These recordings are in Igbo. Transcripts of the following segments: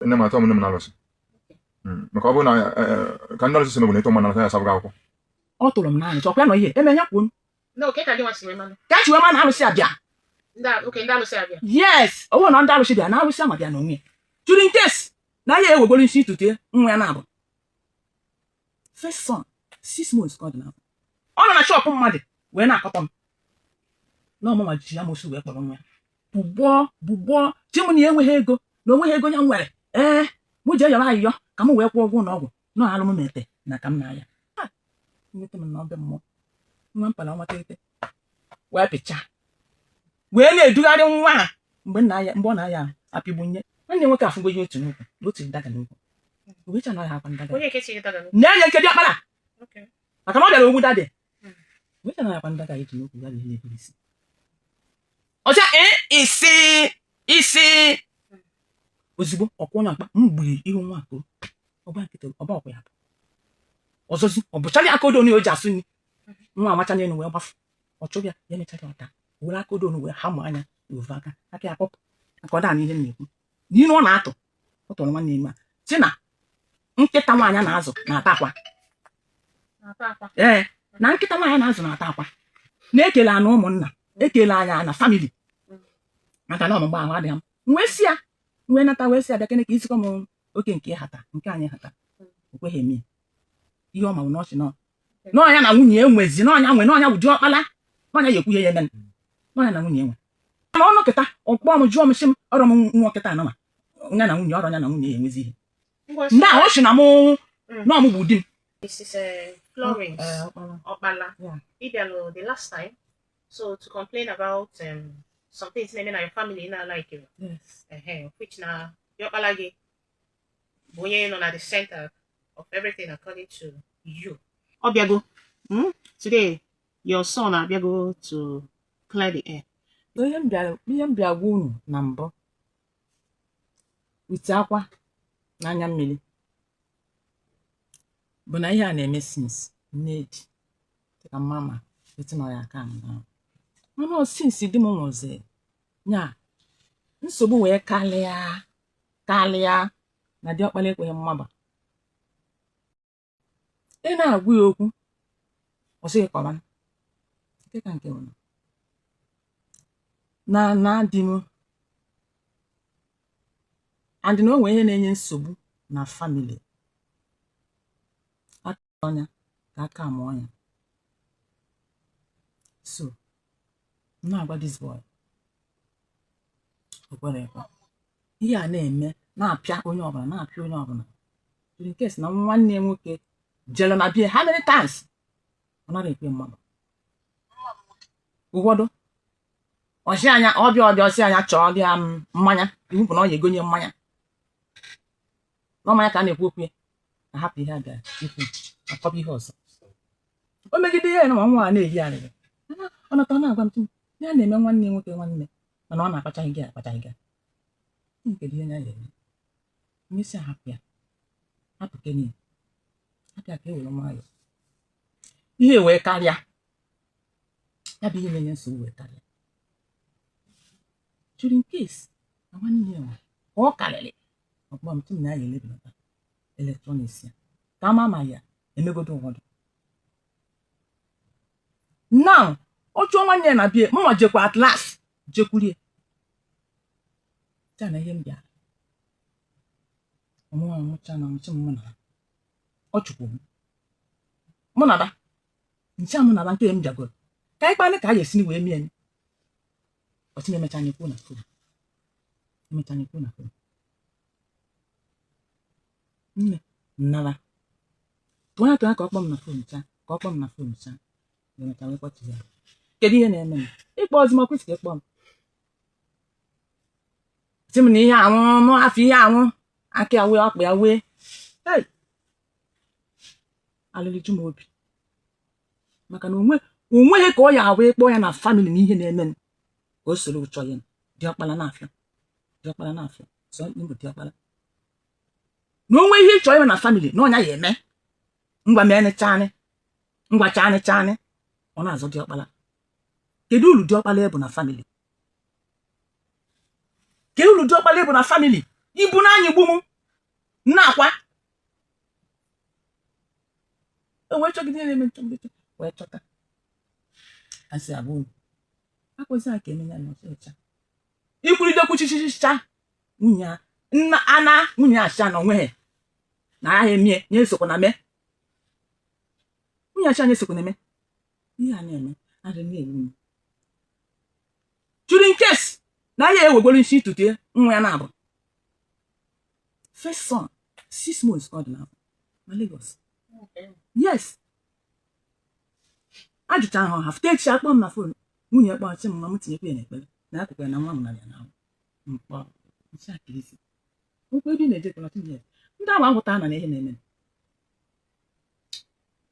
Nne m atọ m, nne m na alụsị. Maka ọ bụrụ na ka ndị alụsị si megbu na ịtụ mmanụ alụsị ya asabụghị akwụkwọ. Ọ tụrụ m n'anya, chọkwa ya nọ ihe eme ya kwuo m. No, ke ka gị nwa si wee malụ? Ka e ji wee ma na alụsị abịa. Ndị okay, ndị alụsị abịa. Yes, ọ bụrụ na ndị alụsị bịa, na alụsị ama bịa n'onwe ya jụrụ in case na ya ewegoro isi tute nwa ya na-abụ first son, 6 months ka ọ dị n'afọ. Ọ nọ na shop mmadụ wee na-akọtọ m na ọmụnwa ji amosu wee kpọrọ nwa ya bụgbọọ bụgbọọ chi m na ya enweghị ego, na onweghị ego ya nwere. Ee, mụ jee yọrọ ayịyọ ka m wee kwụọ ụgwọ ụlọ ọgwụ na alụ m mete na ka m na-aya. Ha, nweta m na ọbịa mmụọ nwa mpala ọnwa 9 wee pịchaa wee na-edugharị nwa a mgbe nna ya, mgbe ọ na-aya ahụ apịgbu nye nwanne nwoke afụgo ihe otu n'ukwu na otu daga n'ukwu owecha na ya akwa ndaga. Onye nke tiri daga n'ukwu? Na-enye nke diọkpara. Maka na ọ bịara ogbu daddy. Owecha na ya akwa ndaga eji n'ukwu ya bụ ihe na-eburu isi ọcha. Ee, isi isi ozugbo ọkwụ onye mkpa m gburu ihu nwa akụ ọgba nkịtị ọba ọkwa ya bụ ọzọzi ọ bụchara aka odo o ji asụ nri nwa amacha n'elu wee gbafu. Ọ chụbịa ya emechara ọta were aka odo wee hamụ anya n'ovu aka aka ya kpọpụ maka ọ daa n'ihe m na-ekwu n'ihe ọ na-atụ. Ọ tụrụ nwanne ya si na nkịta nwaanyị na-azụ na-ata akwa. Na-ata akwa. Ee, na nkịta nwaanyị na-azụ na-ata akwa, na-ekele ana ụmụnna, ekele anya na family, maka na ọmụgba ahụ adịghị m. Wee si ya wee nata wee si ya bịa kene ka isikọ m oke nke hata nke anyị hata. O kweghị eme ya. Ihe ọ ma bụ na ọchị nọ n'ọnya na nwunye enwezi n'ọnya nwe n'ọnya bụ diọkpala n'ọnya ya ekwu ihe ya eme n'ọnya na nwunye enwe na ọnụ kịta. Ọkpọ m jụọ m sị m ọrọ m nwa kịta anụma ya na nwunye ọrọ ya na nwunye ya enwezi ihe. Ngwa. Ndị a ọ sị na mụ na ọmụ bụ di m. Mrs. Florence Okpala. Yeah. Ị bịalụ the last time, so to complain about some things na-eme na your family na like you. Yes. Which na diọkpala gị bụ onye nọ na the center of everything according to you. Ọ bịago. Today, your son abịago to clear the air. Ihe m bịara gwa unu na mbụ wite akwa n'anya mmiri bụ na ihe a na-eme since nne ji dịka mama etu na ya aka m na mana ọ since di m nwụzi nya nsogbu wee karịa karịa na diọkpara ekweghị mmaba. Ị na-agwa ya okwu, ọ sịghị kọba nke ka nke bụ na na di m and na o nwere ihe na-enye nsogbu na family aka ọnya ka aka ama ọnya. So m na-agwa this boy, o kwere ekwe. Ihe a na-eme na-apịa onye ọbụla, na-apịa onye ọbụla. In case na nwanne ya nwoke jere na bie how many times, ọ nara ekwe mmadụ. Ụfọdụ ọsị anya ọbịa ọbịa ọsị anya chọọ bịa m mmanya. Iwu bụ na ọ ya egonye mmanya na mmanya ka a na-ekwu okwu ya na hapụ ihe a bịara ikwu akọba ihe ọzọ. O megide ihe na nwa a na-eyi arịrị. Ọ nata, ọ na-agwa m sị m, ya na-eme nwanne ya nwoke nwanne, mana ọ na-akpachaghị gị akpachaghị gị. Kedu ihe ya ga-eme? Mmesi hapụ ya, hapụ kenya, hapụ ya ka e were nwayọọ. Ihe wee karịa ya bụ ihe na-enye nsogbu wee karịa jiri in case na nwanne ya nwe ka ọ karịrị ọkpọ m tụ m na ya ga-elebelata electronics ya ka ama ma ya emegodo ụfọdụ. Now ọ chụọ nwanne ya na bie mụnwa jekwa at last jekwurie taa na ihe m bịara ọmụnwa nwụcha na nwụcha m mụ na ọ chụkwu m mụ na ba nche mụ na ba nke m bịagoro ka anyị kpanị ka a ga-esi wee mie ọtị na-emecha anyị kwuo na phone, emecha anyị kwuo na phone. Nne nnara tụọ ya tụọ ya ka ọ kpọọ m na phone cha, ka ọ kpọọ m na phone cha. Emecha wee kpọtụ ya, kedu ihe na-eme m ịkpọ ozi m ọkwụsị ka ịkpọ m sị m na ihe anwụ mụ afọ ihe anwụ aka ya wee ọkpa ya wee. Hey! Alịlị ju m obi maka na onwe onweghị ka ọ ya awụ ịkpọ ya na family na ihe na-eme ka o soro ụchọ ya diọkpala na-afịọ diọkpala na-afịọ sọ ndị bụ diọkpala na onwe ihe ịchọ ime na family na ọnya ya eme ngwa mee chanị ngwa chanị chanị. Ọ na-azọ diọkpala. Kedu uru diọkpala ịbụ na family? Kedu uru diọkpala ịbụ na family? Ibu n'anya igbu m. Na-akwa o wee chọgide ihe na-eme nchọgide wee chọta asị abụ unu akwụsị a ka emenya na ọcha ikwuride kwuchichichicha nwunye a nna ana nwunye acha na onweghị na ya emie nye esokwa na mee nwunye acha nye esokwa na eme ihe a na-eme adị na-egbu m jụrụ in case na ya ewegoro nshi tụtie nwa ya na-abụ first son 6 months ka ọ dị n'afọ na Lagos. Yes, ajụcha ahụ ha fute echi akpọ m na phone, nwunye kpọ chi m ma m tinyekwa ya n'ekpere na akụkụ ya na nwa m narịa na mkpọ nsi akirisi okwu ebe ị na-eje kpọrọ tinye ndị ahụ ahụta na ihe na-eme.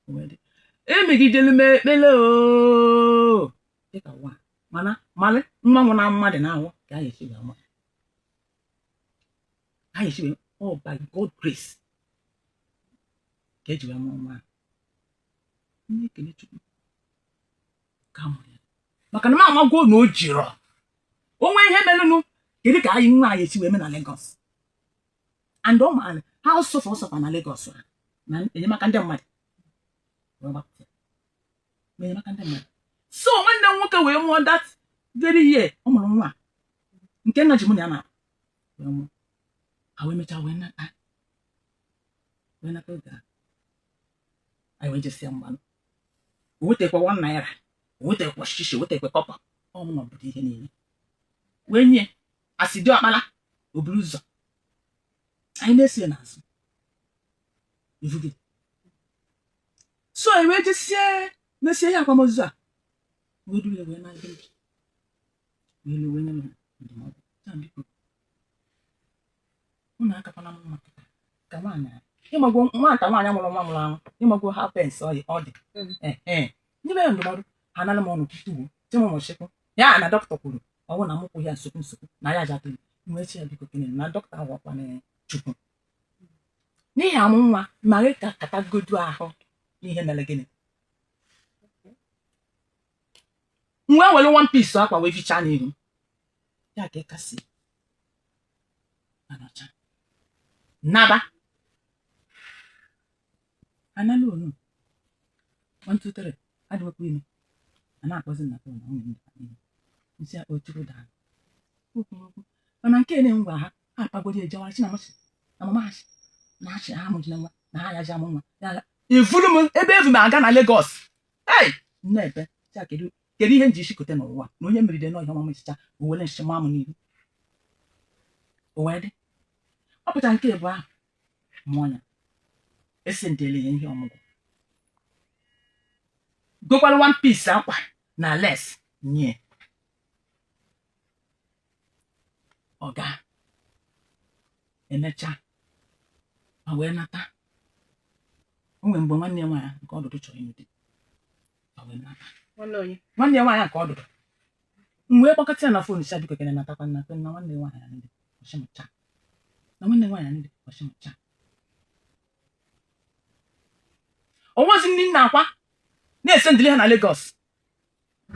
O wee dị. Emegidelu m ekpele ooo dịka nwa mana malị nwa nwụ na mmadụ na-ahụ ka a ga-esi wee mụ ka a ga-esi wee all by God grace ka eji wee mụọ nwa ahụ. Ndị ekele Chukwu ka a mụrụ ya maka na m amagwo na o jirọ onwe ihe merụnụ. Kedu ka anyị nwa anyị esi wee mee na Lagos and ọ maara ha suffer suffer na Lagos ha na enyemaka ndị mmadụ wee gbapụta ya. Na enyemaka ndị mmadụ. So nwanne m nwoke wee mụọ that very year ọ mụrụ nwa nke nna ji mụ na ya na wee mụọ ha wee mechaa wee nata oge ahụ anyị wee jesia mgbanụ o wetekwa ₦1, o wetekwa shishi, o wetekwa kọpa ọmụnwa bụrụ ihe niile wee nye asị dị ọkpara o buru ụzọ anyị na-eso ya n'azụ ifuge. So e wee jesie mesie ihe akwamozu a wee duru ya wee na ebe mbi wee lu wee nye m ndụmọdụ taa, biko unu akakwana m mma kịta ka nwaanyị a ịmago nwata nwaanyị mụrụ nwa mụrụ anwụ ịmago ha pens ọ dị ọ dị. Ehe, ndị be ya ndụmọdụ ha nara m ọnụ tutuo chi m mụchikwu ya na dọkịta kwuru ọwụ na m kwụ ya nsogbu nsogbu na ya aja wee chi ya biko kenere na dọkịta ahụ ọkwana Chukwu n'ihi amụ nwa ma gị ka katagodu ahụ n'ihe mere gịnị m wee were one piece akwa wee fichaa n'ihu ya ka ịkasị anọcha naba anala onu 1 2 3 adịwekwa ime a na-akpọzi m na phone na nwunye m dịkwa ime nsị akpọ Chukwu daa okwu okwu mana nke na ngwa ha ha apagoro ejewara chi na masị na mama ha na achị ha amụjina nwa na ha ya ji amụ nwa ya evuru m ebe evu m aga na Lagos. Ei nne ebe cha kedu kedu ihe m ji isi kote n'ụwa na onye meride n'ọhịa ọma m esicha o were nshi maa m n'ihu o wee dị ọ pụtara nke bụ ahụ mụọ ya esendele ya ihe ọmụgwọ gokwara one piece akwa na les nye ọga emecha ma wee nata. O nwere mgbe nwanne ya nwaanyị nke ọdụdụ chọrọ ịnụ di ma wee nata. Nwanne onye? Nwanne ya nwaanyị nke ọdụdụ. M wee kpọkọta ya na phone si biko kene natakwa na na nwanne ya nwaanyị anyị dị ọchịmụcha na nwanne ya nwaanyị anyị dị ọchịmụcha onwezi ndị nna akwa na-ese ndịrị ha na Lagos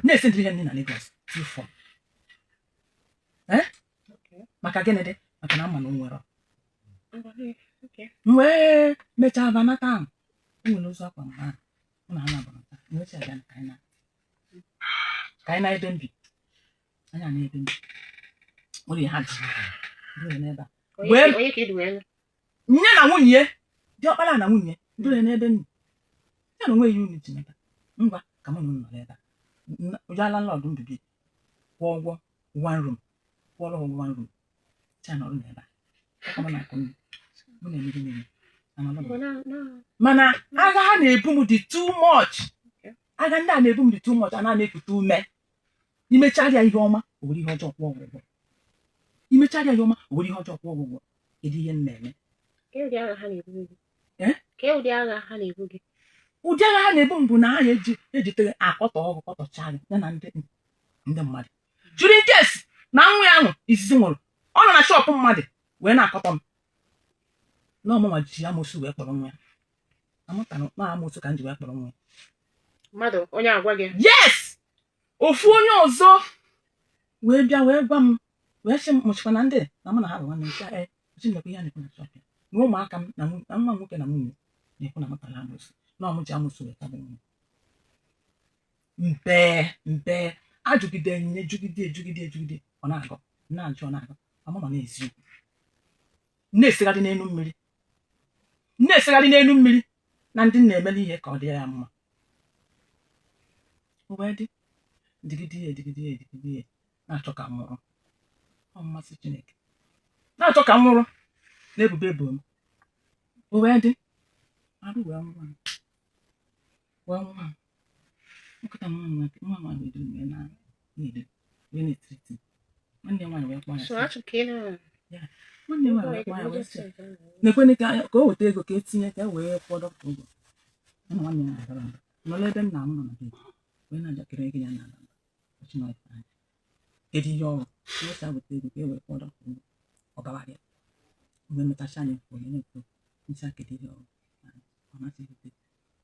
na-ese ndịrị ha ndị na Lagos 24. Eh? Okay. Maka gịnị dị maka na ama na o nwere Okay. M wee mechaa banata ahụ o nwere ụzọ akwa mgbe ahụ mụ na ha na-abanata m wee sị abịa ka anyị na ka anyị na ebe m bi anyị na ebe m bi nwere ihe ha ji duru n'ebe a. Onye onye ka i duwere? Nye na nwunye diọkpara na nwunye duru n'ebe m bi ya na onwe ya unu ji nata ngwa ka mụ na unu nọ n'ebe a ụjọ landlord mbibi kwụọ ụgwọ one room kwụọrọ ha ụgwọ one room cha nọrọ n'ebe a ọkwa m na-akụ nri mụ na emere niile anọrọ m. Bụ Mana agha ha na-ebu m dị too much. Okay. Agha ndị a na-ebu m dị too much a na-ekute ume imecharịa ihe ọma o were ihe ọjọọ kwụọ ụgwọ imecharịa ihe ọma o were ihe ọjọọ kwụọ ụgwọ. Kedu ihe m na-eme? Kee ụdị agha ha na-ebu gị? Eh? Kee ụdị agha ha na-ebu gị? Ụdị agha ha na-ebu m bụ na ha na-eji ejite akọtọ ọgụ kọtọchaa gị ya na ndị mmadụ jiri nkesi na nwa ya ahụ izizi nwụrụ ọ nọ na shop mmadụ wee na-akọtọ m na ọmụnwa ji amosu wee kpọrọ nwa ya amụtara na amosu ka m ji wee kpọrọ nwa ya. Mmadụ onye agwa gị? Yes, ofu onye ọzọ wee bịa wee gwa m wee sị m mụchikwa na ndị na mụ na ha bụ nwanne m sị ee chinekwe ihe a na-ekwu na shop ya. Na ụmụaka m na na nwa m nwoke na nwunye na-ekwu na m tara amụsụ, na ọmụ ji amụsụ wee tagbu nwunye. Mbe mbe ajụgide nye, jụgide, jụgide, jụgide, ọ na-agọ, na-ajụ, ọ na-agọ. Amama na eziokwu na-esegharị n'elu mmiri, na-esegharị n'elu mmiri na ndị na-emere ihe ka ọ dị ya mma. O wee dị digide ya, digide ya, digide ya, na-achọ ka m nwụrụ. Ọ mmasị Chineke na-achọ ka m nwụrụ na-ebubo ebu m. O wee dị arụ wee nwa m, wee nwa m nkịta, nwa m nwoke, nwa m nwaanyị wee duru m wee na na-ede wee na-etiriti. Nwanne ya nwaanyị wee kpọọ ya So sị, achọ ka ị na nwanne ya nwaanyị wee kpọọ ya wee sị ya na-ekwene ka o weta ego ka etinye ka e wee kwụọ dọkịta ụgwọ. Ya na nwanne ya na-abara mba nọrọ ebe nna m nọ na bed wee na-ajakịrị ego ya na-aba mba. Ọchị na ife anya, kedu ihe ọrụ ka o si weta ego ka e wee kwụọ dọkịta ụgwọ? Ọ bawarịa mgbe metacha anyị kwuo ya na-ekwu nsị a, kedu ihe ọrụ ọ masị weta?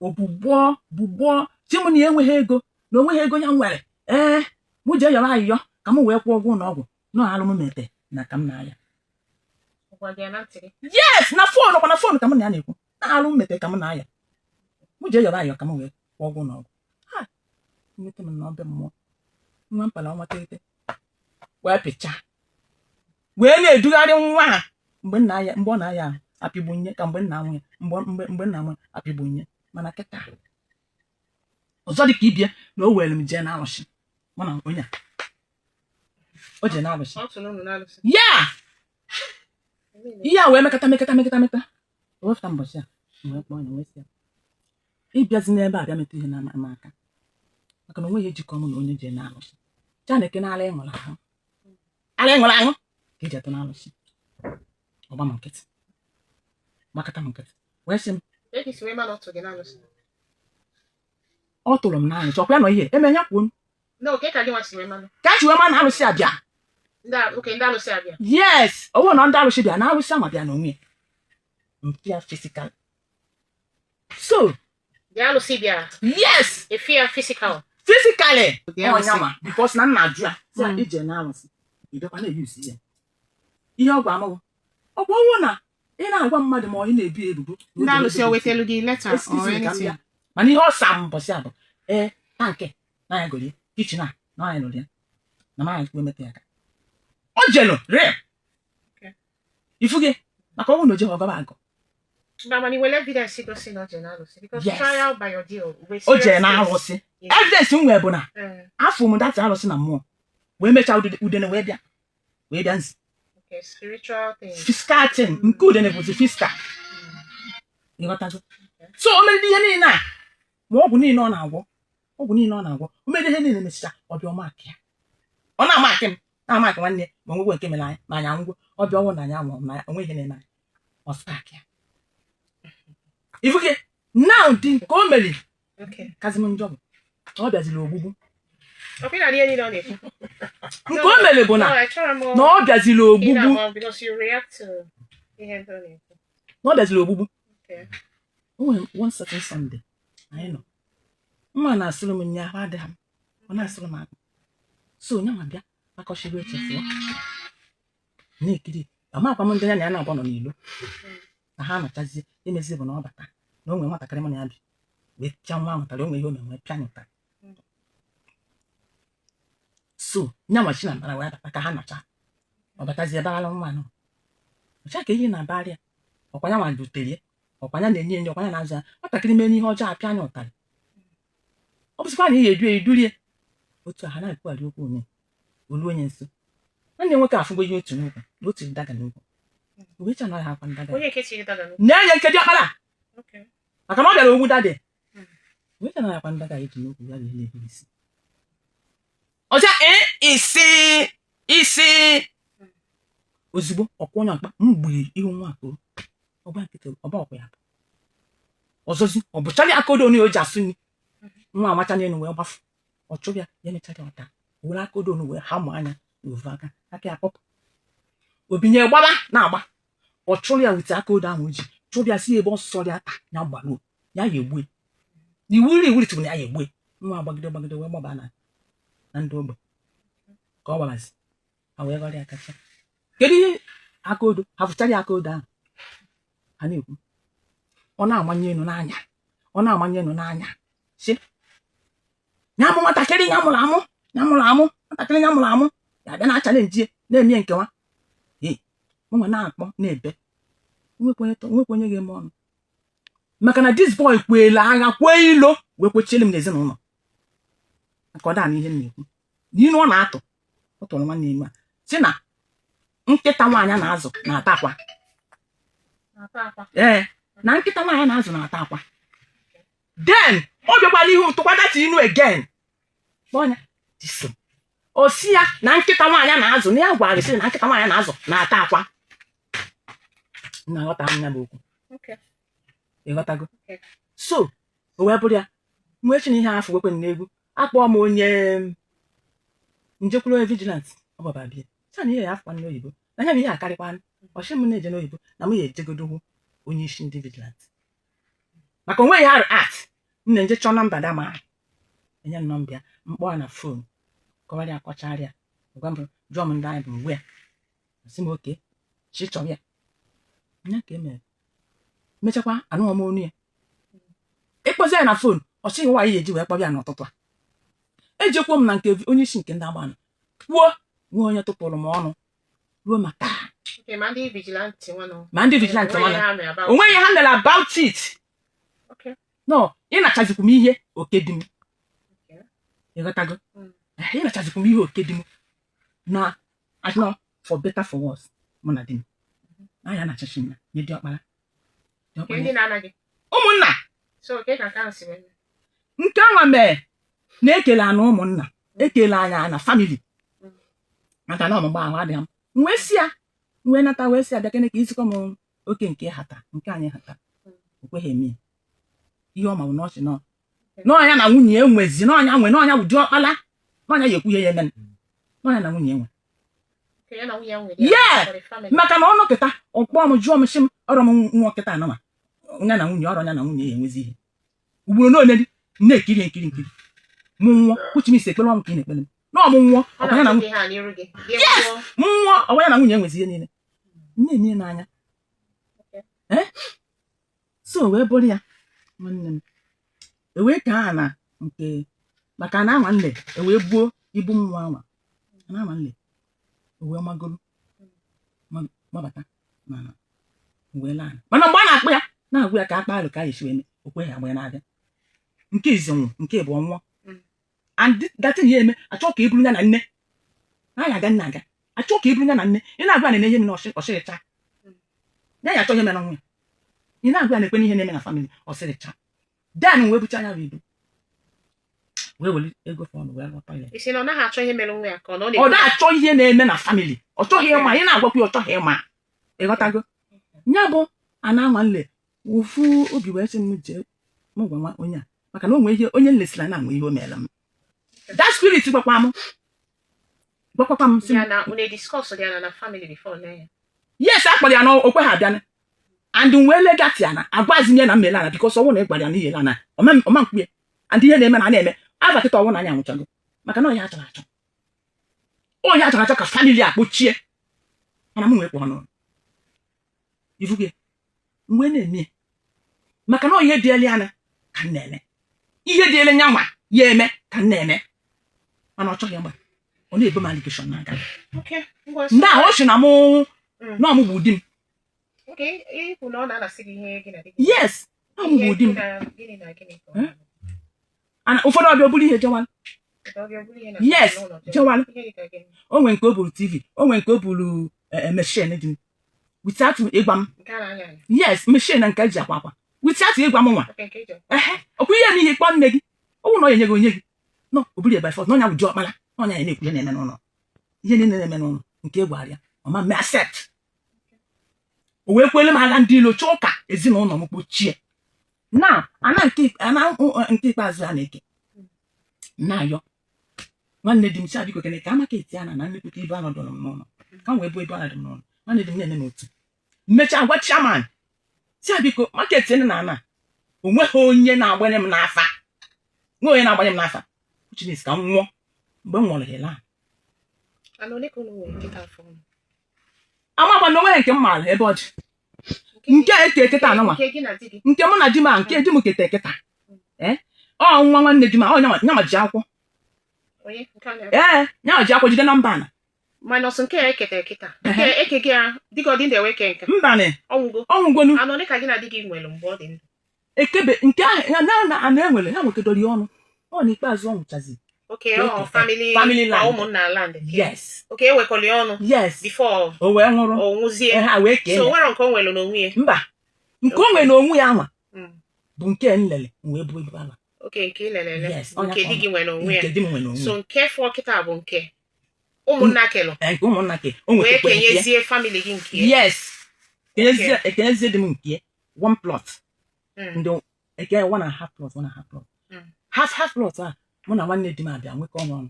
O bugbọọ bugbọọ chi m na ya enweghị ego, na onweghị ego ya nwere. Ee, mụ jee yọrọ ayịyọ ka m wee kwụọ ụgwọ ụlọ ọgwụ nọ alụ m mete na ka m na-aya. Gwa gị ya na ntị gị? Yes, na phone kwa, na phone ka m na ya na-ekwu na alụ m mete ka m na-aya, mụ jee yọrọ ayọ ka m wee kwụọ ụgwọ ụlọ ọgwụ. Ha nweta m na ọbịa mmụọ nwa mpala ọnwa 9 wee pịcha wee na-edugharị nwa a mgbe nna ya, mgbe ọ na-aya ahụ apịgbu nye ka mgbe nna nwe ya, mgbe nna nwe apịgbu nye. Mana kịta ọzọ dị ka ibie na o were m jee na arụsị, mụ na onye a o jee na arụsị. Ọ tụrụ unu n'alụsị? Ya ihe a wee mekata mekata mekata mekata o wepụta mbọchị a m wee kpọọ ya wee sị ya ịbịazi n'ebe a bịa metụ ihe na m aka, maka na onweghị ejikọ mụ na onye jee na arụsị. Cha na-eke n'ala ịṅụrụ aṅụ, ala ịṅụrụ aṅụ ka eji atụ n'arụsị. Ọgba m nkịtị, gbakọta m nkịtị wee sị m Ee, ka isi wee ma na ọ tụ gị n'alụsị? Ọ tụrụ m n'arụsị, ọkwa ya nọ ihe eme ya kwuo m. No, ke ka gị nwa si wee manụ? Ka a ji wee ma na arụsị a bịa. Ndị okay, ndị alụsị abịa. Yes, ọ bụrụ na ndị arụsị bịa, na arụsị ama bịa n'onwe ya mpịa physical, so The alụsị bịara. Yes. Efi ya physical. Physically. The alụsị. Ọnyanwa, because na nna ajụ ya sị ya, ije na arụsị ị bịakwa na-eyuzi ya ihe ọgwụ amụghị ọgwụ ọnwụ na ị na-agwa mmadụ ma ọ ị na-ebi ebubo na o Ndị jere alụsị o ebe dị. wetelu gị leta or Excuse me, ka m anything? bịa. Mana ihe ọ sa m mbọsị a bụ ee tank na ya gorie kitchen a na ya lụrụ ya na ma ya ekwe metụ ya aka. Ọ jelu re. Ifu gị maka ọnwụ na o jeghị ọgọba agụ. Mba, mana ị nwere evidence gosi na o jere n'alụsị? Because Yes. trial by ordeal with O jere serious na case. arụsị. Evidence m nwee bụ na afọ m data arụsị na mmụọ wee mechaa udene wee bịa nzi. Okay, spiritual thing. Physical thing nke udene bụzi physical, ịghọtago? So o meriri ihe niile a, ma ọgwụ niile ọ na-agwọ, ọgwụ niile ọ na-agwọ, o meriri ihe niile. Mechicha ọbịa ọmakị ya, ọ na-amakị m, na-amakị nwanne ya, ma onwegwe nke mere anyị ma anyị anwụgwo. Ọbịa ọnwụ na anyị anwụrụ na onwe ihe na-eme anyị ọsakị ya. Ifuge now dị nke o meriri. Kazi m njọ bụ na ọ bịaziri ogbugbu. Ọkwa ị na-adị ihe niile ọ na-ekwu. Nke o mere bụ na No, achọrọ m na ọ bịaziri ị ogbugbu. na-agba because you react to ihe ndị ọ na-ekwu. Na ọ bịaziri ogbugbu. O nwere one certain Sunday anyị nọ, nwa na-asịrị m nya ahụ adịghị m, ọ na-asịrị m akụ, so onye nwa bịa akọchiri oche fụọ na-ekiri. Amakwa m ndị ya na ya na-abụ nọ n'ilo na ha nọchazie imezi bụ na ọ bata na o nwere nwatakịrị mụ na ya bi wee pịa nwa ahụ ụtarị. O nwere ihe o mere wee pịa ya ụtarị. So nya nwa chi na mbara wee bata ka ha nọcha. Ọ batazie baghala nwa nọ ọcha ka ihe na-abarị ya. Ọkwa ya nwa dutere ya, ọkwa ya na-enye enye, ọkwa ya na-azụ ya. Nwatakịrị mee n'ihe ọjọọ, apịa anya ụtarị. Ọ bụzikwa na ihe edu edurie otu a ha na-ekwugharị okwu onye olu onye nso. Nwanne nwoke afụgo ihe otu n'ukwu na otu daga n'ukwu uwe cha anaghị akwa ndaga. Onye nke tiri daga n'ukwu? Na-enye nke diọkpara. Maka na ọ bịara ogbu dadị. Uwe cha anaghị akwa ndaga eji n'ukwu ya bụ ihe na-ebu isi ọzọ. Ee, isi isi ozugbo ọkwụ onye ọkpa m gburu ihu nwa akụ ọgba nkịtị ọba ọkwa ya ọzọzi ọ bụchara aka odo onye o ji asụ nri. Nwa amacha n'elu wee gbafu. Ọ chụrụ ya, ya emechara ọta were aka odo wee ha mụ anya n'ofu aka aka ya kpọpụ obinye gbaba na-agba. Ọ chụrụ ya wite aka odo ahụ o ji chụrụ ya si ebe ọsọ ya ata ya gbaruo ya ya egbue iwu iri iwu tụrụ na ya ya egbue nwa. Agbagide gbagide wee gbaba na ndị ogbe ka ọ gbabazi ha wee ghọrọ ya kacha. Kedu ihe aka odo ha fụchara ya aka odo ahụ? Ha na-ekwu, ọ na-amanye elu n'anya, ọ na-amanye elu n'anya, si ya mụ nwatakịrị ya mụrụ amụ, ya mụrụ amụ, nwatakịrị ya mụrụ amụ ya abịa na challenge na-eme nkewa. Ee, mụnwa na-akpọ na-ebe, nwekwa onye ga-eme ọnụ, maka na this boy kwele agha, kwee ilo, wee kwechiele m n'ezinụlọ, maka ọ daa na ihe m na-ekwu n'inu ọ na-atụ, ọ tụrụ nwanne ime a si na nkịta nwaanyị na-azụ na-ata akwa. Na-ata akwa. Ee, na nkịta nwaanyị na-azụ na-ata akwa. Then ọ bịakwa n'ihu m tụkwa that inu again, kpọọ ya diso, o si ya na nkịta nwaanyị na-azụ, na ya gwara gị sị na nkịta nwaanyị na-azụ na-ata akwa. Na aghọta m ya bụ okwu. Okay. Ịghọtago? Okay. So o wee bụrụ ya mgbe chi na ihe afọ wekwe n'egwu, akpọọ m onye njekwuru, onye vigilante, ọ baba bịa sị na ihe ya afọkwa n'oyibo na ya bụ ihe akarịkwa. Ọchị m na-eje n'oyibo na m ya ejegodowo onye isi ndị vigilante, maka onwe ya art m na-eje chọọ nọmba dama enye m nọmba ya, mkpọ ya na phone, kọwarịa, akọcharịa, gwa m, jụọ m ndị anyị bụ mgbe ya, sị m oke chi chọrọ ya nya ka e mere. Mechakwa anụghọ m onu ya, ịkpọzi ya na phone, ọ sịghị nwaanyị ya eji wee kpọbịa n'ụtụtụ a. Ejekwuo m na nke onye isi nke ndị agbanụ, kwuo, nwee onye tụpụrụ m ọnụ ruo ma taa. Okay, ma ndị vigilante nwanụ. Ma ndị vigilante Onweghị nwanụ. ha mere about Onweghị ha mere about it. Okay. No, ịnachazikwu m ihe oke di m. Okay. Ịghọtago? Mm. Ịnachazikwu m ihe oke di m na asị for better for worse, mụ na di m na ya na-achachi ya nye diọkpara. Nke Diọkpara ndị na-anaghị. Ụmụnna. So ke ka nke ahụ si wee mee? Nke anwa mee na-ekele ana ụmụnna, ekele anya na family, maka na ọmụgba ahụ adịghị m wee si ya m wee nata, wee si ya bịa kene ka izikọ m oke nke hata nke anyị hata. O kweghị eme ya. Ihe ọ ma bụ na ọ sị nọ n'ọnya na nwunye ya nwezi n'ọnya nwe n'ọnya bụ diọkpala, n'ọnya ya ekwu ihe ya eme, n'ọnya na nwunye ya nwe. Okay, ya na nwunye ya nwere Yeah! for the family. Maka na ọ nọkịta, ọkpọ m, jụọ m, sị m ọrọ m nwa kịta anụma ya na nwunye ọrọ ya na nwunye ya enwezi ihe ugboro n'ole dị m na-ekiri nkiri nkiri mụ nwụọ kwuchi m isi ekpere ọnwụ ka ị na-ekpere m na ọmụ nwụọ Ọ ọkwa ya na na-achọ nwunye ihe a n'iru gị. Gị Yes! nwụọ. M nwụọ, ọkwa ya na nwunye enwezi ihe niile m na-enye n'anya. Okay. Eh? So wee bụrụ ya, nwanne m, ewee ka aha na nke maka na anwa nne ewee gbuo ibu mmụọ anwa na anwa nne, o wee magoro mabata mana wee laa. Mana mgbe a na-akpụ ya, na-agwa ya ka akpa alụ ka a esi wee mee, o kweghị agba ya na-abịa nke izi nwụ, nke bụ ọnwụọ. And that thing ya eme, achọ ka e buru ya na nne na ya aga, nna aga, achọ ka e buru ya na nne. Ị na-agwa ya na ihe na ọsịrịcha ya, ya achọ ihe mere nwa ya. Ị na-agwa ya na ekwe n'ihe na-eme na family ọsịrịcha. Then wee bucha ya bụ ibu, wee were ego phone wee rụọ toilet. Ị sị na ọ naghị achọ ihe mere nwa ya ka ọ na ọ Ọ na-ekwu? na-achọ ihe na-eme na family, ọ chọghị ịma. Ị na-agwakwa ya, ọ chọghị ịma. Ịghọtago? Ya bụ ana anwa nle ofu obi wee sị m jee m gwa nwa onye a, maka na o nwee ihe onye nlesịrị na anwe ihe o mere m. That spirit gwakwa m, gwakwakwa m sị m Ya na unu discuss ya na na family before lee ya? Yes, a kpọrọ ya na okwe ha abịa, and wee legati ya na agwazi m ya na mmele ana, because ọnwụ na ị gwara ya na ihe ana ọma nkwuye and ihe na-eme na a na-eme aba kịta, ọnwụ na anya anwụchago, maka na onye achọrọ achọ, onye achọrọ achọ ka family a kpochie. Mana m nwee kwa ọnụ ifuge mgbe na-eme ya, maka na ihe dị ele anya ka m na-eme, ihe dị ele nyanwa ya eme ka m na-eme, mana ọ chọghị ịgba, ọ na-ebo m allegation n'aka. Okay, ngwa. Ndị ahụ ọ sị na mụ na ọmụ bụ di m. Okay, ikwu na ọ na-anasị gị ihe gị na di gị. Yes, ọmụ bụ di m. Ihe gị na gịnị na gịnị ka ọ Eh? na-anụ? Ana ụfọdụ ọbịa oburu ihe jewalụ. Ụfọdụ ọbịa buru ihe na Yes, n'ụlọ jewe. jewalụ. Ihe dị ka gịnị? O nwere nke o buru TV, o nwere nke o buru machine dị m without ịgwa m. Nke a na-anya anya? Yes, machine nke eji akwa akwa, without ịgwa m nwa. Okay, nke eji Ehe, ọkwa ihe na ihe kpọọ nne gị, ọ bụrụ na ọ enye gị, onye gị no o buru ya by force na ọnya bụ diọkpara, na ọnya ya na-ekwu ihe na-eme n'ụlọ, ihe niile na-eme n'ụlọ nke gwara ya ọma mme accept. O wee kwele m agha ndị ilo chọọ ka ezinụlọ m kpochie na ana nke ana nke ikpeazụ a na-eke na-ayọ nwanne di m si biko kene ka amaka eti ana na nnekwute ibu anọdụrụ m n'ụlọ, ka m wee bụ ibu anọdụ m n'ụlọ. Nwanne di m na-eme m otu mmechaa gwa chairman si biko market na ana onweghị onye na-agbanye m n'afa, nwe onye na-agbanye m n'afa, which means ka m nwụọ. Mgbe m nwụrụ hela. Ana ole ka unu nwere nkịta afọ unu? Amakwa na onweghị nke m maara ebe ọ dị. Nke Nke a eke kịta anụnwa. Nke gị na di gị. Nke mụ na di m a, nke di m keta eketa. Ee, ọ nwa nwanne di m a, ọ nyanwa ji akwụkwọ. Onye nke a na Ee, nyanwa ji akwụkwọ jide nọmba ana. Minus nke a ekete kịta. Nke eke gị a, di gị ọ dị ndụ ewe ke nke. Mbanị. Ọnwụgo. Ọnwụgonu. Anọ ole ka gị na di gị nwere mgbe ọ dị ndụ? Ekebe nke ahụ ya na ana enwere ha nwekedoro ya ọnụ. Ọ n'ikpeazụ ọ nwụchazi. Okay, ọ family Family ka land. Ụmụnna land. Yes. Okay, ewekọrọ ya ọnụ Yes. before O wee nwụrụ. ọ nwụzie. Ha wee kee So ya. nwere nke o nwere n'onwe ya. Mba, nke o nwere n'onwe ya anwa bụ nke nlele wee bụ ibu ala. Okay, nke ilelele. Yes, ọnya Nke ka di ọ gị nwere onwe ya. Nke di m nwere onwe So ya. nke fọ kịta bụ nke ụmụnna kelụ. Ee, nke ụmụnna ke o Wee nwetakwa nke ya. kenyezie family gị nke ya. Yes. Kenyezie, ekenyezie di m nke ya one plot. Ndị eke one and a half plot, one and a half plot. Half half plot a, mụ na nwanne di m abịa nwekọ ọnụ ọnụ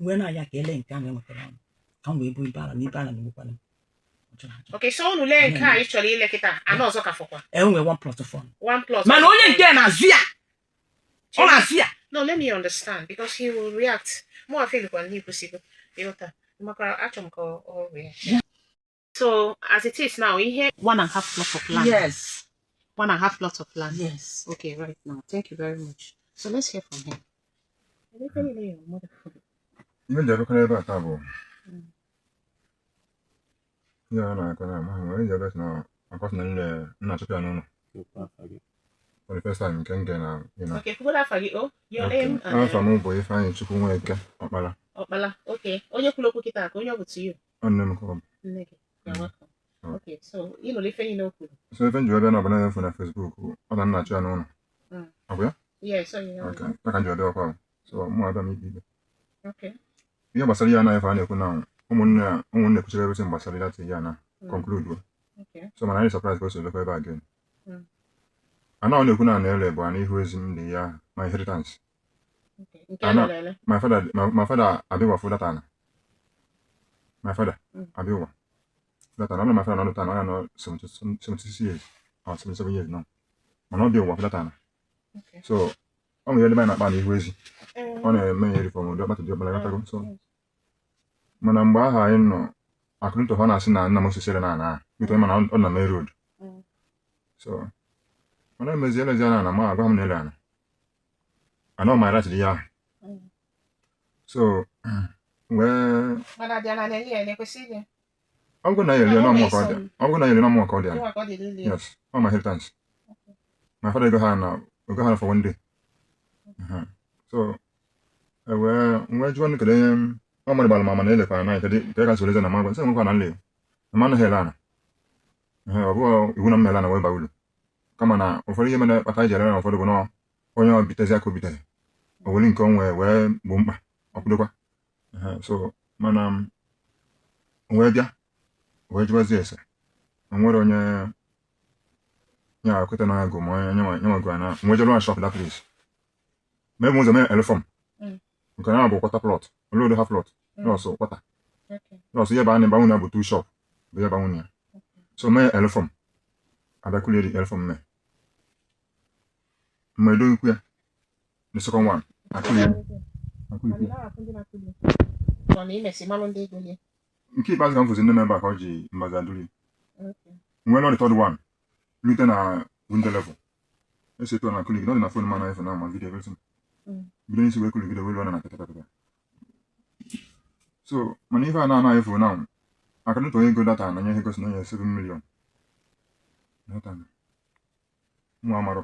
wee na-aya ka ele nke ahụ enwetara ọnụ ka m wee bụ ibe ala na ibe ala na egbukwana m. Ọ chọrọ achọ. Okay, so unu lee nke a ị chọrọ ile kịta, anọ ọzọ ka fọkwa. E nwere one plot fọn. One plot. Mana onye nke na-azụ ya, ọ na-azụ ya. No, let me understand because he will react. More I feel like when he ịghọta. Maka achọ m ka ọ react. So as it is now, ihe one and a half plot of land. Yes. One and a half plot of land. Yes. Okay, right now. Thank you very much. So let's hear from him. Ihe m ji abịakwa n'ebe a taa bụ ihe a na-akọ na amaghị m onye ji abịa sị na akọsị na nne nna achọpụ ya n'ụlọ for the first time nke m ge na you know. Okay, kwugodo afa gị, oh, your Okay. name and Afa m bụ Ifeanyị Chukwu Nweke Ọkpara. Ọkpala. Okay, onye kwuru okwu kịta ka onye ọ bụ to you. Ọ nne m ka ọ bụ. Nne gị. You're welcome. Mm. Okay, so ị nụrụ ife niile o kwuru. So ife m ji wee bịa na ọbụla efu na Facebook, ọ na nna achọ ya n'ụlọ. Ọ bụ ya? Yeah, so you know. Okay. Ya ka m ji wee bịa ọkwa ahụ. So mụ abịa m ikpe ikpe. Okay. Ihe gbasara ihe anaghị efe a na-ekwu na ụmụnne ụmụnne kwuchiri everything gbasara that ihe na conclude. Okay. So mana anyị surprise ka o si bịakwa ebe a again. Ana ọ na-ekwu na ana ele bụ ana ihu ezi m dị ya, my inheritance. Okay. Nke Ana- elele ele. My father, my father abịa for that ana. My father abịa for that ana. Ọ bụrụ my father nọ taa, ọ ya nọ 70 76 years or 77 years now. Mana ọ bịa ụwa for that ana. Okay. So ọ nwere ihe ndị be anyị na-akpa na ihu ezi. Ọ na-eme ya reform ụdị ọkpata dị ọkpara gatago. So mana mgbe ahụ anyị nọ akụrụntụ ha na-asị na nna m osisere na ana bito mana ọ na main road. So mana emezi elezi ana na ma agwa m na ele ana. Ana ọ my right dị ya ahụ. So wee Mana abịa na na-ele ele kwesịrị ile. Ọ bụrụ na ya elie n'ọmụ ka ọ dị. Ọ bụrụ na ya elie n'ọmụ ka ọ dị ala. Ịnwa ka ọ dị ile. Yes, all my inheritance. My father go ha na go ha for one day. So wee jụọ ndị kedu onye ọ mmadụ gbara m ama na elekwa na kedu ka ka si na ma gwa nsị nwekwa na nle na ma anaghị ele ana. Ọ bụghị iwu na m ele ana wee baa uru. Kama na ụfọdụ ihe mere kpata ji ele na ụfọdụ bụ na onye ọ bitezi aka o bitere o were nke o nwee wee gboo mkpa ọ kwudokwa. So mana m wee bịa wee jụwazie ese o nwere onye ya kweta na ya go ma onye nyenwa go na nwe jere shop that place ma ebu ụzọ mee ele form nke na bụ quarter plot olodo half plot nọọsụ quarter Okay. nọọsụ ihe ba na banwụ na bụ two shop bụ ihe banwụ ya so mee ele form abịa kulie di ele form mee mma edo ikwu ya the second one akulie akulie. Ọ na imesi malụ ndị ego lie. Nke ikpeazụ ka m fụzi nne m ebe a ka ọ ji mbazi adụri. Okay. Nwee lọ the third one rute na window level esi etu a na kuligide ọ dị na phone mana efe na ma video everything. Bido n'isi wee kuligide wee lụọ na pịta. So mana ife a na-anaghị efu na akadụtụ onye ego data na nye ihe gosi na onye 7 million data na nwa amarọ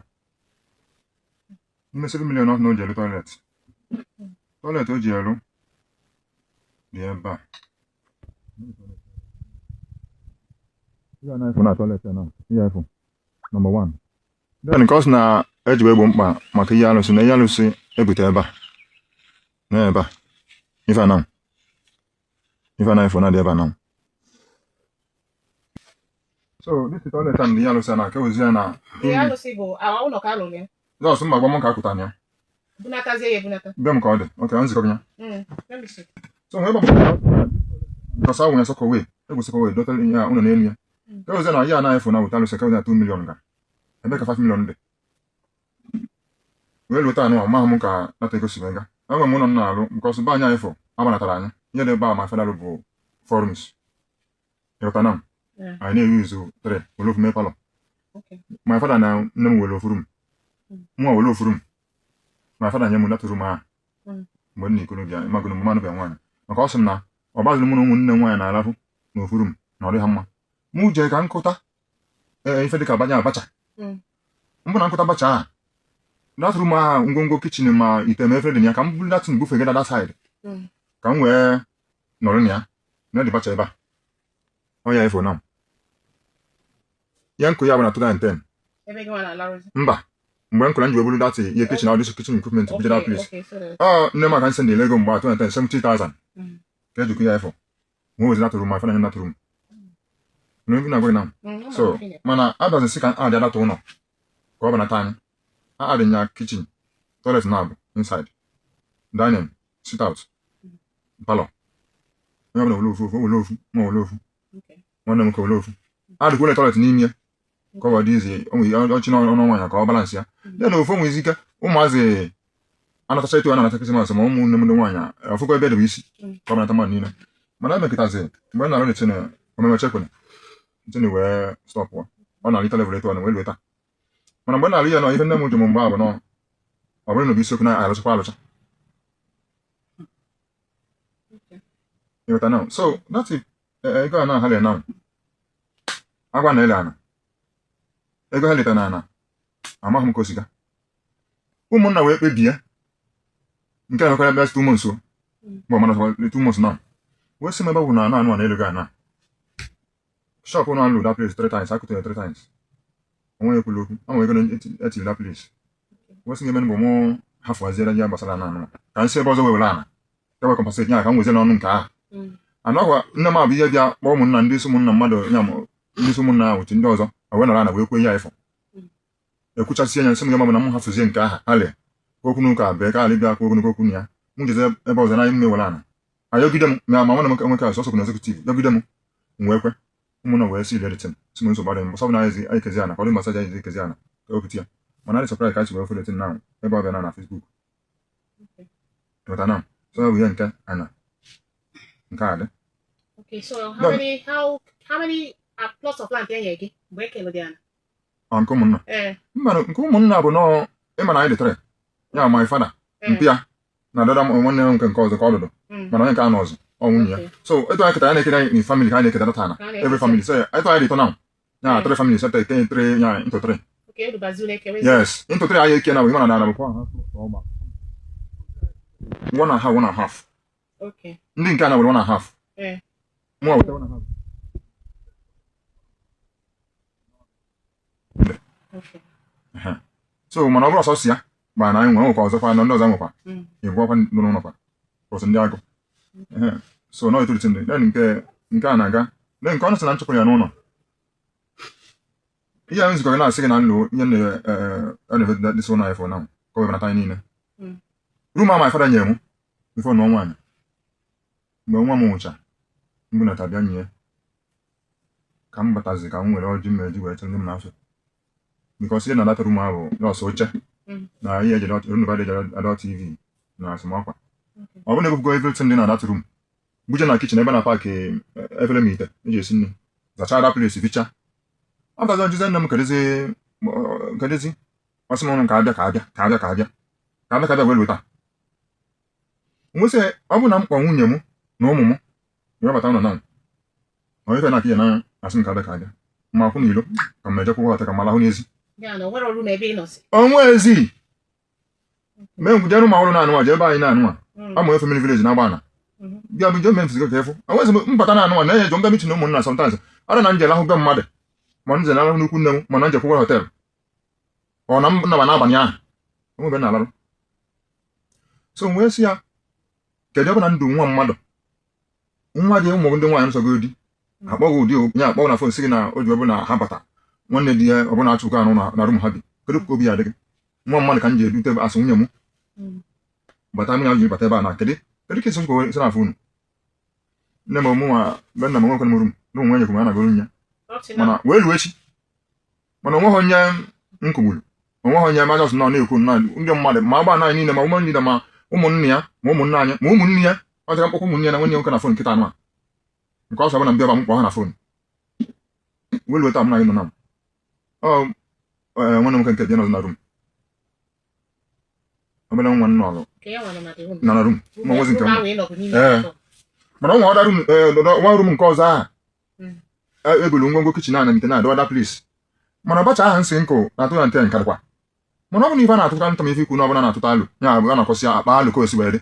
n'ime 7 million ọ na o ji elu toilet toilet o ji elu dị ebe a. Ihe a na-efu na toilet ya na ihe efu number one. Then nke ọ sị na eji wee gbo mkpa maka ihe alụsị na ihe alụsị ebute ebe a na ebe a ife anam ife anam efu na dị ebe anam. So this toilet and ihe alụsị a na ka ozi ya na Ihe alụsị bụ awa ụlọ ka alụrụ ya. Jọs mma gwa m ka akụta ya. Bunatazie ya ebunata. Be m ka ọ dị ok nzikọ gị ya. Let me see. So nwee gbapụta because awụ ya sọkọ wee egwu sọkọ wee dọtara ya ụlọ n'elu ya ka ozi na ihe a na-efu na weta alụsị ka ozi na 2 million ga ebe ka 5 million dị wee lụta anụ amaghị m ka nata ego si wee ga enwe m ụlọ m na-alụ nke ọsọ be anyị anyị agbanatara anyị ihe dị ebe a ma federal bụ four rooms ịghọta na m. Anyị na-eyuzu 3 were ofu mee palọ. My father na nne m were ofu room. Mụnwa were ofu room. My father nye m that room ahụ. Mgbe m na ikolobịa, magoro mgbe manụbịa nwaanyị, maka ọ sị m na ọ gbaziri mụ na ụmụnne m nwaanyị na-arahụ n'ofu room na ọ dị ha mma. Mụ jee ka nkụta ee ife dịka banye abacha. Mbụ na nkụta abacha ahụ, that room ahụ, ngwongwo kitchen ma ite ma efere dị na ya, ka m buru datin bufee that side ka m wee nọrọ na ya na dị bacha ebe a. Ọ ya efo na ya nkụ ya bụ na 2010. Ebe gị nwa na-alarụzi? Mba, mgbe m kụrụ m ji wee buru that ihe kitchen ahụ, this kitchen equipment, buje that place. Okay, so that Ọ nne m aka nsị na ego mgbe a 2010, 70,000 ka ejikọ ya efo nwe wezi that room. My father nye that room na na agwa gị na so mana abịazi sị ka a dị adata ụlọ ka ọ banata anyị a adị nya kitchen, toilet na abụ inside, dining, sit out, parlour. Onye ọbụla were ofu ofu, were ofu ma were ofu. Nwanne m nwoke were ofu, a dịkwa toilet n'ime ya ka ọ dị izi ọchị n'ọnụ nwaanyị ka ọ balance ya. Ya na ofu nwezi ike ụmụazị anatacha etu a na-anata Christmas, ma ụmụnne m ndị nwaanyị ọfụkọ ebe edebe isi ka ọ banata mmadụ niile. Mana emekịtazi mgbe m na-arụ n'etini omeme chekwene ntịnị wee stop, ọ na-alite level etu a na wee lue taa. Mana mgbe m na-alụ ya nọ, ife nne m jụ m mgbe a bụ nọ ọ bụrụ na bụ isiokwu na alụchakwa alụcha. Ịghọta now? So that's it. Ego a na-ahalị now, agwa na ele ana ego ha leta na ana, amaghị m ka o si gaa. Ụmụnna wee kpebie nke a mekwara bịa 2 months o ma mana 2 months now, wee sị m ebe ọ bụ na ana anụ a na elu ga ana shop ụnụ alụ that place three times, akụtere three times, onwe ekwula okwu ama ego etiri that place. Wee sị m eme bụ mụ hafụaziere ya gbasara ana anụ ka nsị ebe ọzọ wee were ana ka wee compensate ya, ka m wezie n'ọnụ nke ahụ. Anọkwa nne m abụ ihe bịa kpọọ ụmụnna, ndị isi ụmụnna mmadụ ya, ndị isi ụmụnna ahụ, ndị ọzọ wee nọrọ ana wee kwee ya ịfọ ekwuchasị ya, nsị m ya ma na m hafụzie nke aha ha lee okwu n'ụka abịa ka alị bịa kwuo ogologo okwu na ya, m jeze ebe ọzọ na anyị mmewere ana ayọgide m ma ma nwanne m nwoke azụ ọsọ na executive yọgide m, m wee kwe. Ụmụnna wee si ileritin si m nsogbu adịghị m sọ na anyị anyị kezi ana ka ọ dị mbasa anyị ekezi ana ka o pụta ya. Mana adị surprise ka anyị si wee fụletin na ebe ọ bịa na Facebook. Ghọta na so ya bụ ihe nke ana nke a dị. Okay, so how No. many how many plots of land enye gị mgbe e kele dị ana? Ọ nke ụmụnna? Mba, nke ụmụnna bụ nọọ ịma na anyị dị three ya, my father, mpi ya na dada m, nwanne ya nke nke ọzọ ka ọ dụdụ. Mana onye nke a nọ ọzọ ọ nwunye ya. So etu anyị ketara ya na-ekere anyị in family ka anyị na-eketa data na Ka a na-eketa. Every family, so etu anyị dị tọ now ya, three families ete eke three ya into three. Okay, edubazi unu ekewe. Yes, into three anyị eke na bụ ịma na na bụ one and a half, one and a half. Ndị nke a na were one and a half. Mụ weta one and a half. Ehe. So mana ọ bụrụ ọsọ ya gbara na anyị nwe nwekwa ọzọkwa na ndị ọzọ nwekwa ịbụọkwa nọ n'ụlọ kwa ọsọ ndị agụ. Ehe. So nọ etolite ndị then nke nke a na-aga then nke ọ sị na nchụpụrụ ya n'ụlọ, ihe a nzukọ gị na-asị gị na nlụ ihe na-eme this ụlọ anyị for now ka ọ webanata anyị niile. Room a my father nyere mụ before nụọ nwaanyị, mgbe nwa m nwụcha mbụ nata bịa nye ka m batazi ka m were ọjị m eji wee chere ndị m na-afọ, because ihe na data room ahụ nọọsụ oche na ihe eji room eji adọ TV na asụmakwa. Ọ bụrụ na ebupụgo everything dị na that room, buje na kitchen ebe na paakị efere m ite eji esi nri, zachaa that place, ficha aftazi ọjụzie nne m kedụzi kedụzi ọsị m ọnụ ka abịa ka abịa ka abịa ka abịa ka abịa ka abịa wee lụta nwesị. Ọ bụ na m kpọ nwunye m na ụmụ m wee bata ụlọ na ọ ife na-aka ihe na asị m ka abịa ka abịa ma akwụ n'ilo ka m ejekwụkwọ ọta ka m alahụ n'ezi. Ya na o nwere room ebe ị nọzi. Onwe ezi mee nkwujerụ ma ọrụ na-anụnwa jee ebe anyị na-anụnwa amụ family village na-agba ana. Bịa bụ njem mfizikọ ka efu enwezi m mbata na anụnwa na-enye jọ mbịa meeting ụmụnna. Sometimes ara na nje lahụ be mmadụ, ma nje na-alahụ n'ukwu nne m, ma na nje kwụgwọ hotel ọ na m naba n'abalị ahụ onwe ebe na-alarụ. So m wee sị ya kedu ebe na ndụ nwa mmadụ nwa gị ụmụ ndị nwaanyị nsọgo di akpọghị ụdị onye akpọghị na phone sị gị na o ji ọbụla ha bata nwanne di ya ọbụla achụkọ anụ na room ha bi, kedu ka obi ya adị gị? Nwa mmadụ ka m ji edute asụ nwunye m bata mmiri ahụ ji bata ebe a na kedu kedu ka esi si n'afọ unu nne m mụnwa be nna m nwekwana m room room nwa nyekwu m a na-agoro ya. Up to now. Mana wee luo echi, mana onweghị onye m kụgburu, onweghị onye majọs nọ na-ekwu na ndị mmadụ ma agba anyị niile ma ụmụ niile ma ụmụnne ya ma ụmụnne anyị ma ụmụnne ya ọ dịka mkpọkọ ụmụnne ya na nwanne ya nwoke na phone nkịta anụ a nke ọsọ bụ na mbịa m kpọọ ha na phone wee luo taa m na gị nọ na m. Ọ nwanne m nwoke nke bịa nọzọ na room, obere nwa nọ ọlụ Nke ya nwa nọ na the room. Nọ na room ma nwezi nke Room nwa. ahụ ị nọbụ n'ime Ee. before. Mana ọ nwe ọda room, nwa room nke ọzọ ahụ ebulu ngwongwo kitchen a na mite na other place. Mana abacha ahụ nsị nkụ na 2010 karịkwa. Mana ọ bụ na ife a na-atụta nta m ife ikwu na ọbụla na-atụta alụ ya bụ a na-akọsị akpa alụ ka o si wee dị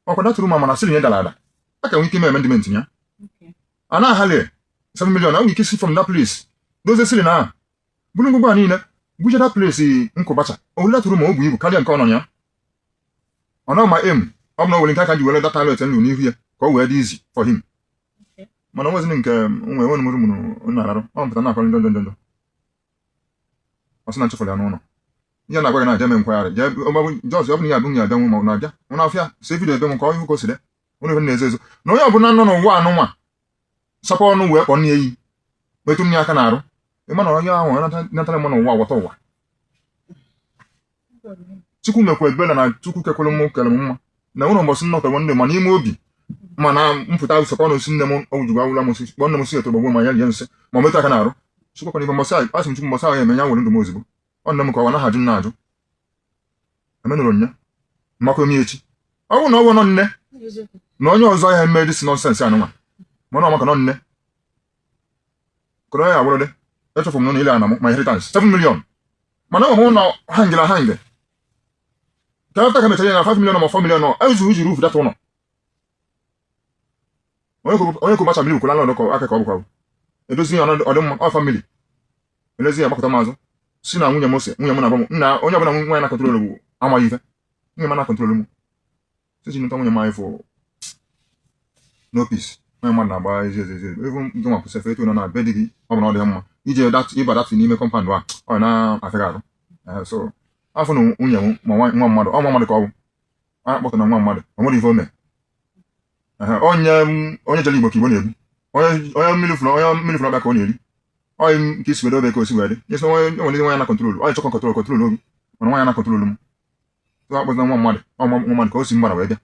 ọkwa datụrụ ma, mana ceiling ya dara ada, a ka nwee ike ime amendment ya. A na-ahalị 7 million, a nwere ike si from that place dozie ceiling ahụ, bụrụ ngwongwo a niile buje that place nkụ bacha o datụrụ ma o bu ibu karịa nke ọ nọ ya. Ọ nọ ma em ọ bụ na o nwere nke aka ji were data alert nlu n'ihu ya ka o wee dị easy for him. Mana o nwezini nke nwe nwe mụrụ mụrụ na-ararụ ọ pụta na-akọrọ njọ njọ njọ njọ. Ọ sị na nchefụrụ ya n'ụlọ. Ihe na-agwa gị na aja eme nkwagharị jee jọs ọ bụ na ya abụ ya abịa nwe ma ọ na-abịa nwụ n'afịa see video ebe m ka ọ ihu ka o si dị ụnụ. Ife na-ezo ezo na onye ọbụla nọ n'ụwa anụnwa sapa ọnụ wee kpọ nne ya iyi, metụ nne ya aka n'arụ, ịma na onye ahụ natara mma n'ụwa wọta ụwa. Chukwu mekwa ebere na Chukwu kekwere m kere m mma na nwere mbọsị nnọkọrọ nne ma n'ime obi, mana mpụta sọkọ ọnụ si nne m ojugbo awụla m si kpọọ nne m si eto gbagbo ma ya rie nsị ma metụ aka n'arụ. Chukwu kwana ife mbọsị ahụ asị m Chukwu mbọsị ahụ ya eme ya nwere ndụ m ozugbo. Ọ nne m ka ọ naghị ajụ nna ajụ emenụrụ nya mmakwa emi echi. Ọ bụrụ na ọ bụ nọ nne na onye ọzọ ya eme this nonsense anụnwa, mana ọ maka nọ nne kọrọ ya awụrụ dị echefu m na ile ana m ma inheritance 7 million, mana ọ bụ ụlọ hangịla hangị ka after ka mechara ya na 5 million ma 4 million nọ ezu iji roof data ụlọ. Onye kwụ bacha mmiri kwụla landlord ka aka ka ọ bụkwa edozi ya ọ dị mma ọ family elezi ya gbakọta m azụ si na nwunye m si nwunye m na-agba m nna onye ọbụla nwa ya na control bụ amaghị ife nwunye m na control m si ji nụta nwunye m anyị fụ no peace. Onye mmadụ na-agba ezi ezi ezi ebe nke nwa kwụsị efe etu nọ na be di gị, ọ bụ na ọ dị mma ije ịba dat n'ime compound a ọ na-afịa gị arụ. So afọ na nwunye m ma nwa mmadụ ọ nwa mmadụ ka ọ bụ a kpọtara na nwa mmadụ o nwere ife o mee. Onye onye jere Igbo ka Igbo na-egbu onye mmiri fụrụ onye mmiri fụrụ ọbịa ka ọ na-eri onye nke isi were obe ka o si were dị nyesi onye nwere nwa ya na control onye chọkọ control control obi, mana nwa ya na control m so akpọzina nwa mmadụ ọ nwa mmadụ ka o si mgbara wee bịa.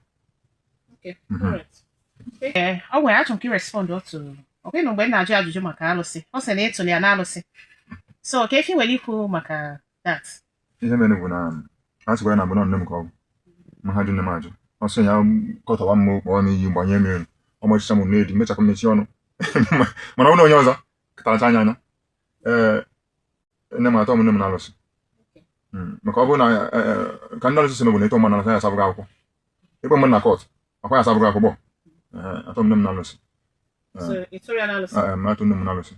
Ee, ọ nwere achọrọ m ka ị respond otu ọkwa ịnụ mgbe m na-ajụ ajụjụ maka alụsị. Ọ sị na ịtụli ya na alụsị, so ka efi nwere ikwu maka that. Ihe mere bụ na a sịkwa ya na mbụ nọ nne m ka ọ bụ ma ha jụ nne m ajụ ọ sị ya kọtọwa m kpọọ m iyi gbanye m elu ọmachicha m na-edi mechakwa mmechi ọnụ, mana ọ bụrụ na onye ọzọ taracha anya anya. Ee, nne m atọ m nne m na-alụsị maka ọ bụrụ na ka ndị alụsị si bụ na ịtọ mmadụ na ya asabụghị akwụkwọ ịkpọ mmadụ na court akwa ya asabụghị akwụkwọ. Atọ m nne m na-alụsị. So ịtụrụ ya na alụsị? Ee, atụ nne m na-alụsị.